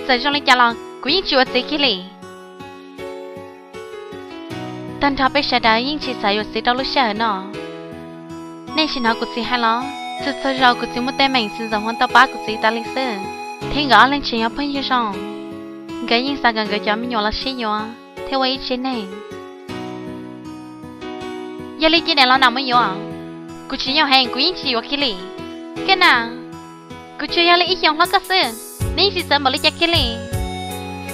Txawm zoo li cas los kuv yeej tsis yuav txiv kiag li. Tag nrho peb sawv daws yeej tsis xav yuav txiv rau lub sij hawm no. Nej tsis hnov kuv txiv hais los? Txhua txhua zaus kuv txiv muaj teeb meem txiv ntxawm Huas tau pab kuv txiv tas li xwb, thiab nkawd ob leeg tseem yog phooj ywg zoo. Nkawd yeej xav kom nkawd cov me nyuam los sib yuav thiab ua ib tsev neeg. Yog li cia niam laus nram mus yuav. Kuv tsis nyob heev, kuv yeej tsis yuav kiag li. Koj na, kuv tsuas yog li ib xyoos hlob koj xwb, nws yeej tsis txawv npaum li cas kiag li.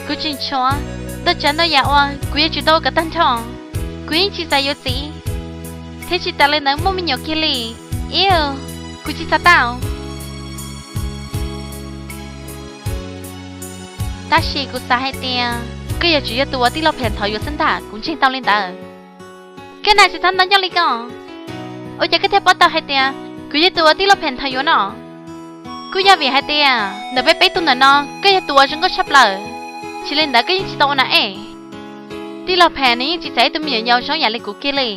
Kuv tseem tshuav ntau tsav ntau yam uas kuv yuav tsum tau ua kom tag nrho. Kuv yeej tsis xav yuav txiv, thiab tsis tas li ntawd muaj me nyuam kiag li. Iu, kuv tsis xav tau. Tab sis kuv xav hais tias koj yuav tsum yog tus uas tij laug Pham thov yuav xwb ntag, kuv ntseeg tau li ntawd. Koj na, tsis txhob ntau ncauj li ko. Ua cas koj thiaj paub tau hais tias kuv yog tus uas tij laug Pham thov yuav no? Kuj yog vim hais tias ntawm peb peb tug ntawm no koj yog tus uas zoo nkauj tshaj plaws. Tsis li ntawd koj yeej tsis tau ua nas ej. Tij laug Pham nws yeej tsis xav ib tug me nyuam yaus zoo yam li kuv kiag li.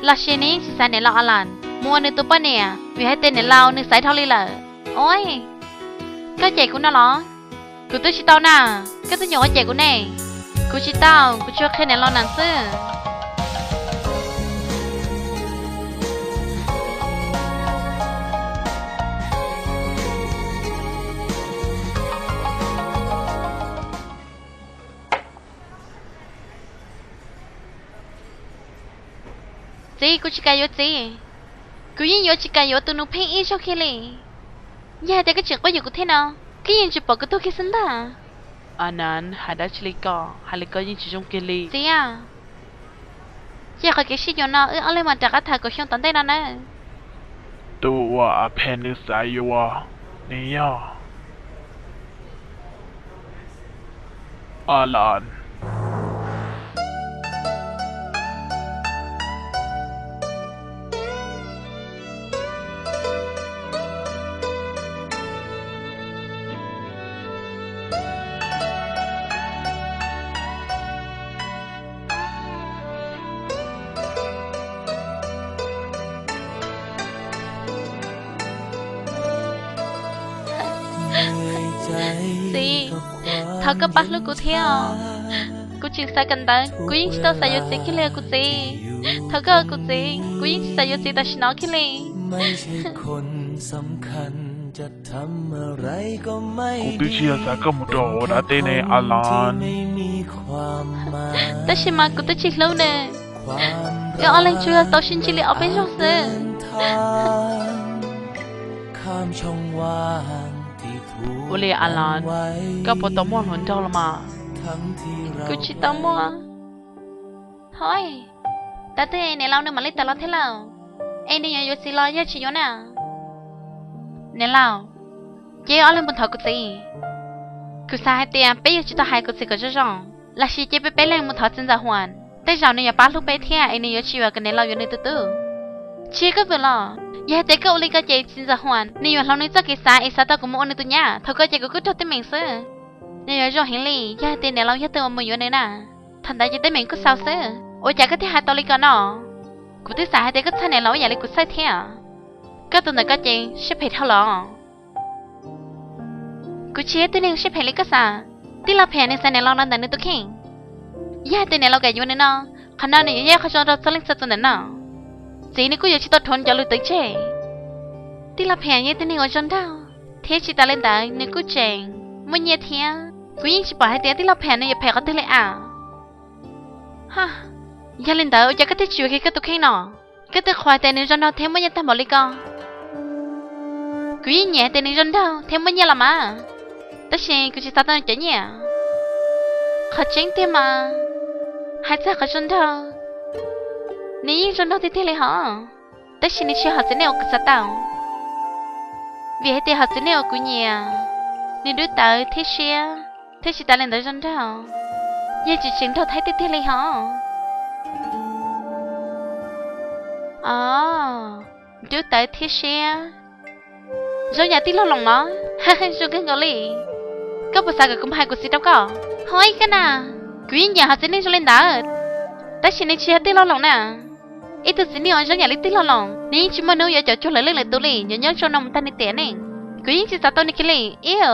Los sis nws yeej tsis xav niam laus Alan mus ua nws tus poj niam vim hais tias niam laus nws xaiv dhau li lawm. Ua, koj cem kuv no los? Kuv twb tsis tau na. Koj twb nyuam qhuav cem kuv ne. Kuv tsis tau, kuv tsuas qhia niam laus nas xwb. Txiv, kuv tsis kam yuav txiv. Kuv yeej yuav tsis kam yuav tus nus pheej ib zaug kiag li. Yog hais tias koj tseem quab yuam kuv thiab no, koj yeej tsis pom kuv tuag kiag xwb ntag. Alan, hais dab tsi li ko? Hais li ko yeej tsis zoo kiag li. Txiv a, cia qhov kev sib yuav no wb ob leeg mam rov qab tham kaum xyoo tom ntej no nawb. Tus uas Alan nws xav yuav, nws yog Alan. Txiv, thov koj pab hlub kuv thiab. Kuv tseem xav kawm ntawv, kuv yeej tsis tau xav yuav txiv kiag li kuv txiv. Thov koj kuv txiv, kuv yeej tsis xav yuav txiv tam sim no kiag li. Kuv twb tsis yog xav koj mus rau hauv dab teb ne Alan. Tab sis mas kuv twb tsis hlub nws. Wb ob leeg tsuas yog tau sib ntsib li ob peb zaug xwb. Ua li Alan, koj puas tau muaj hluas nraug los mas? Kuv tsis tau muaj. Hov, tav twg niam laus nws mam li tawm los thiab lauj? Es nws yuav yuav txiv los yog tsis yuav na? Niam laus, cia wb ob leeg mus thov kuv txiv. Kuv xav hais tias peb yuav tsum tau hais kuv txiv kom zoo zoo, los sis cia peb peb leeg mus thov txiv ntxawm Huas, tej zaum nws yuav pab hlub peb thiab es nws yuav tsis yuam kom niam laus yuav nws tus tub. Tsis yog koj vwm los? Yog hais tias koj ua li ko ces txiv ntxawm Huas nws yuav hloov nws txoj kev xav es xav tau kuv mus ua nws tus nyab. Thaum kawg ces kuv kuj raug teeb meem xwb. Nws yuav zoo heev li yog hais tias niam laus yog tus uas mus yuav nws na. Thaum ntawd ces teeb meem kuj xaus xwb. Ua cas koj thiaj hais tau li ko no? Kuv twb xav hais tias koj txhawj niam laus ib yam li kuv txhawj thiab. Koj tus ntawm koj ces siab phem dhau los? Kuv tsis yog tug neeg siab phem li koj xav. Tij laug Pham nws xaiv niam laus los ntawm nws tus kheej. Yog hais tias niam laus kam yuav nws no, qhov no nws yuav yog qhov zoo rau txhua leej txhua tus ntawm no. Txiv nws kuj yuav tsis tau rhuav cov lus twv tseg. Tij laug Pham yog tug neeg uas zoo nraug, thiab tsis tas li ntawd nws kuj tseem muaj nyiaj thiab. Kuv yeej tsis pom hais tias tij laug Pham nws yuav phem qhov twg li a. Yog li ntawd ua cas koj thiaj tsis yuav kiag koj tus kheej no? Koj twb qhuas tias nws zoo nraug thiab muaj nyiaj tag npaum li ko. Kuv yeej nyiam tias nws zoo nraug thiab muaj nyiaj los mas, tab sis kuv tsis xav tau nws cov nyiaj. Qhov tseeb tiag mas, hais txog qhov zoo nraug, nws yeej zoo nraug tiag tiag li hos, tab sis nws tsis yog hom txiv neej uas kuv xav tau. Vim hais tias hom txiv neej uas kuv nyiam, nws dub tawv thiab siab, thiab tsis tas li ntawd zoo nraug, yog tsis tseem nraug thiab tiag tiag li hos. Os, dub tawv thiab siab, zoo yam tij laug Loos los? Zoo kawg nkaus li. Koj puas xav kom kuv mus hais kuv txiv rau koj? Hov, ib koj na, kuv yeej nyiam hom txiv neej zoo li ntawd, tab sis nws tsis yog tij laug Loos na. Ib tug txiv neej uas zoo yam li tij laug Loos nws yeej tsis muaj hnub yuav cov cuag lwm leej lwm tus li, nyob nyob zoo no mus tag nws tiam neej. Kuv yeej tsis xav tau nws kiag li. Iu,